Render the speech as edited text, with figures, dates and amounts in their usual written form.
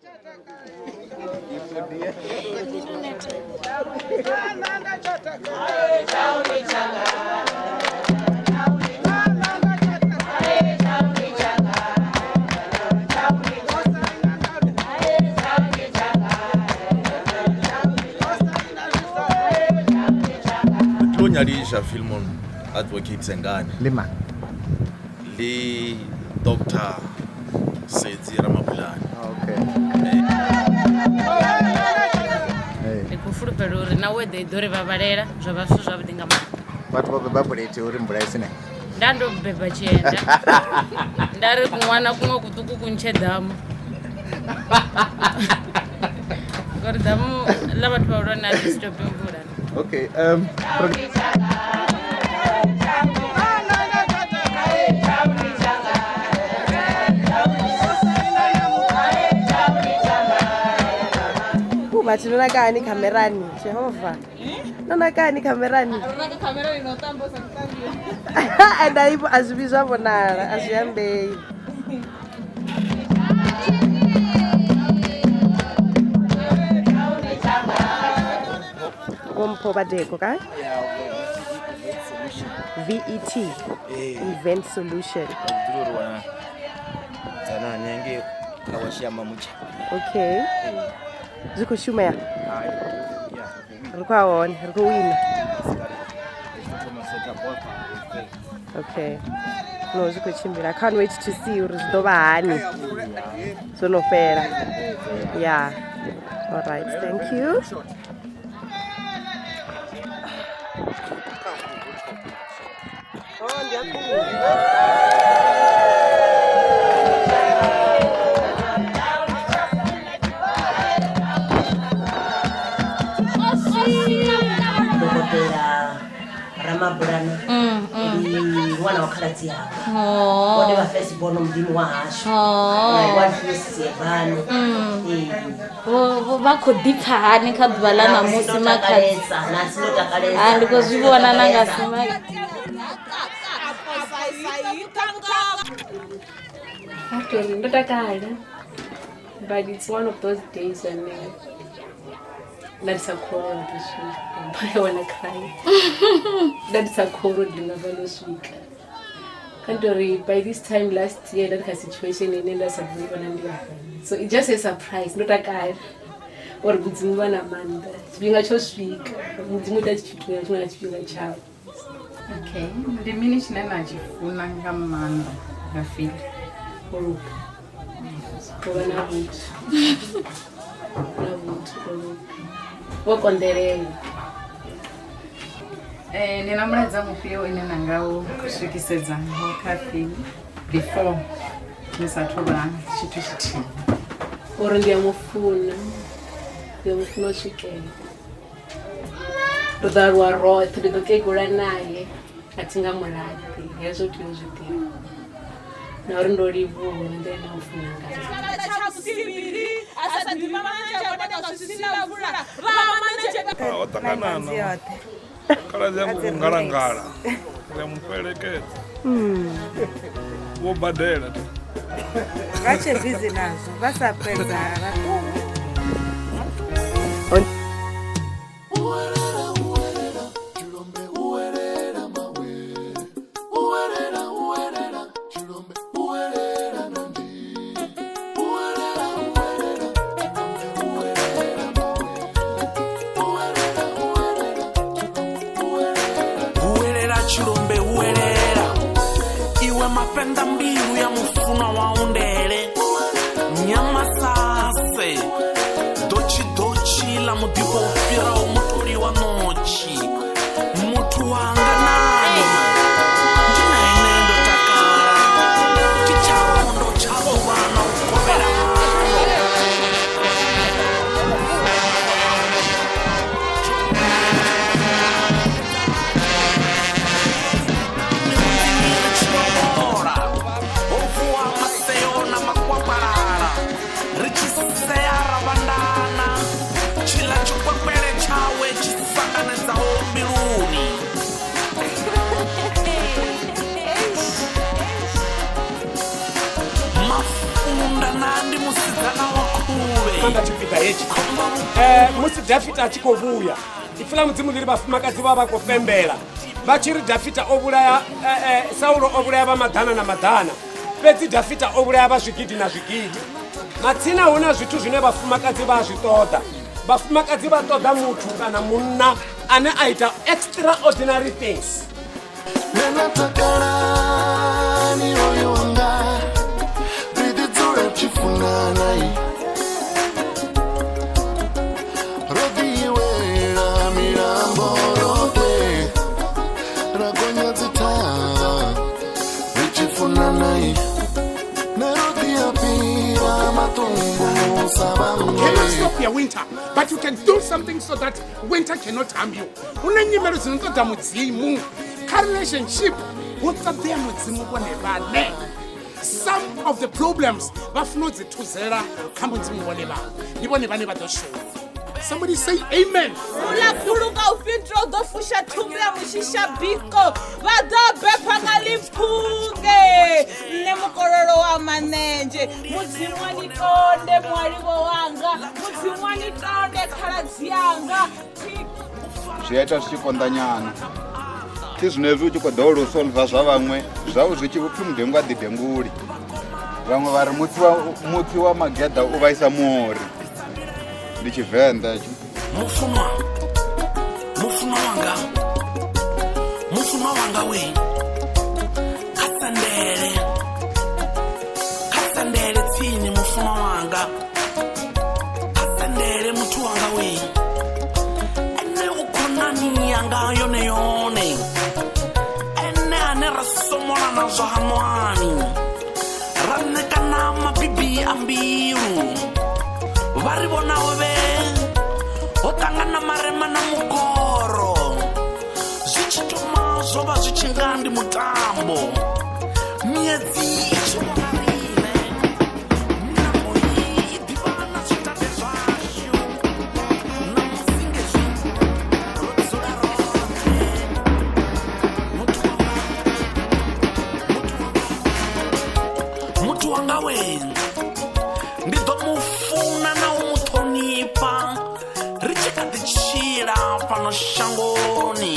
Re tlilo nyadiša Philemon Advocate Sengane Le mang? Le Doctor Setsi Ramabulana. Okay. Ri khou fulufhela uri na weather i ḓo ri vhavhalela zwa vha zwithu zwavhuḓi nga maanḓa. Vhathu vho beba buleti uri mvula i sine. Nda ndo beba tshienda nda ri kuṅwana kuṅwe kuṱuku kuntshe ḓamu ngori ḓamu ḽa vhathu vhahulwane a ḽi stope mvula. Okay. Vhathu no naka hani khamerani Jehova no naka hani khamerani and a zwi vhi zwa vhonala a zwi ambei. Vho Mpho Badeko kae? VET Event Solution. Okay. Zwi khou shuma ya? Ri khou a hone, ri khou wina. Okay. No, zwi khou tshimbila. I can't wait to see uri zwi ḓo vha hani zwo no fhela. Yeah. All right, thank you. Oh, ndi a Dokotela Ramabulana ndi ṅwana wa khaladzi yanga, vhone vha first born muḓini wa hashu wa Siebane. Vha khou ḓipfa hani kha ḓuvha ḽa ṋamusi makhadzi? Nasi ndo takalesa. Ah, ndi khou zwi vhona na nga smile. Actually, ndo takala, but it's one of those days when nda ndi sa kholwa uri ndo swika. I wanna cry. Nda ndi sa kholwa uri ndi nga vha ndo swika. Kha ndi uri by this time last year nda ndi kha situation ine nda sa ḓi vhona ndi hafha. So it's just a surprise. Ndo takala uri Mudzimu vha na maanḓa, tshifhinga tsho swika. Mudzimu ita tshithu nga tshiṅwe na tshifhinga tshawe. Okay, ndi mini tshine na tshi funa nga maanḓa nga Philly? U luga, u vha na vhuthu, na vhuthu, u luga, vho konḓelela. Ni na mulaedza mufhio ine na nga u swikisedza ho kha Philly before ni sathu vha tshithu tshithihi? Uri ndi a mufuna, ndi a mufuna u swikela. Ri ḓo aluwa roṱhe, ndi ḓo kegula naye, a thi nga mulaṱi, hezwo tea u zwi ḓivha. Na uri ndo livhuwa nḓila ine a mfuna ngayo. O ṱangana khaladzi yangu u ngalangala ri a mu fhelekedza vho badela. Vha tshe busy nazwo vha sa fhedza vha ṱuwa. Huwelela Tshilombe, huwelela iwe mafhenḓa mbilu ya mufunwa wa undele nyamasase dotshi dotshi ḽa muḓifho u fhiraho mutoli wa ṋotshi muthu wanga nani ndi na ene ndo takala ndi tsharondo tsha ḓuvha na u kovhela halo. Ri tshi lobola ho vuwa maseo na makwapalala. Musi Dafita a tshi khou vhuya, ipfi ḽa Mudzimu ḽi ri vhafumakadzi vha vha khou pembela vha tshi ri Dafita o vhulaya, Saulo o vhulaya vha maḓana na maḓana, fhedzi Dafita o vhulaya vha zwigidi na zwigidi. Matsina hu na zwithu zwine vhafumakadzi vha zwi ṱoḓa. Vhafumakadzi vha ṱoḓa muthu kana munna ane a ita extraordinary things. Nṋe nda takalani hoyo wanga, ri ḓi dzula tshi funana i. Ro ḓiwela milambo roṱhe, ra gonya dzi thavha ri tshi funana i. Nṋe ro ḓi a fhira maṱungu sa vhaṅwe. Cannot stop your winter, but you can do something so that winter cannot harm you. Hu na nyimelo dzino ṱoḓa Mudzimu kha relationship, hu ṱoḓea Mudzimu vhone vhaṋe. Some of the problems vha funa u dzi thuzela kha Mudzimu vhone vhaṋe, ndi vhone vhane vha ḓo shuma. Somebody say amen. Ula khulu nga u fhindula u ḓo fusha thumbu ya mushisha biko, vha ḓo bepha nga ḽiphunge. Nṋe mukololo wa Manenzhe, Mudzimu wa ni tonde mualiwo wanga, Mudzimu wa ni tonde khaladzi yanga. Zwi a ita zwi tshi konḓa nyana thi zwino hezwi u tshi khou ḓowela u solva zwa vhaṅwe zwau zwi tshi vhupfhi mudengu a ḓi denguli. Vhaṅwe vha ri mutsi wa mageḓa u vhaisa muori. Ndi Tshivenḓa hetsho. Mufunwa, mufunwa wanga, mufunwa wanga we, kha sendele, kha sendele tsini mufunwa wanga, kha sendele muthu wanga we, ene u khonani yanga yone yone, ene ane ra somolana zwa haṋwani, ra ṋekana mabibi a mbilu, vha ri vhonaho vhe ho ṱangana marema na mugoro, zwi tshi thoma zwo vha zwi tshi nga ndi mutambo, miedzi i tshi vhona riṋe, milambo i ḓivha na zwitande zwashu, ṋamusi ngezwi ro dzula roṱhe. Muthu wanga we, ndi ḓo mu funa na u mu ṱhonifha ri tshi kha ḓi tshila fhano shangoni.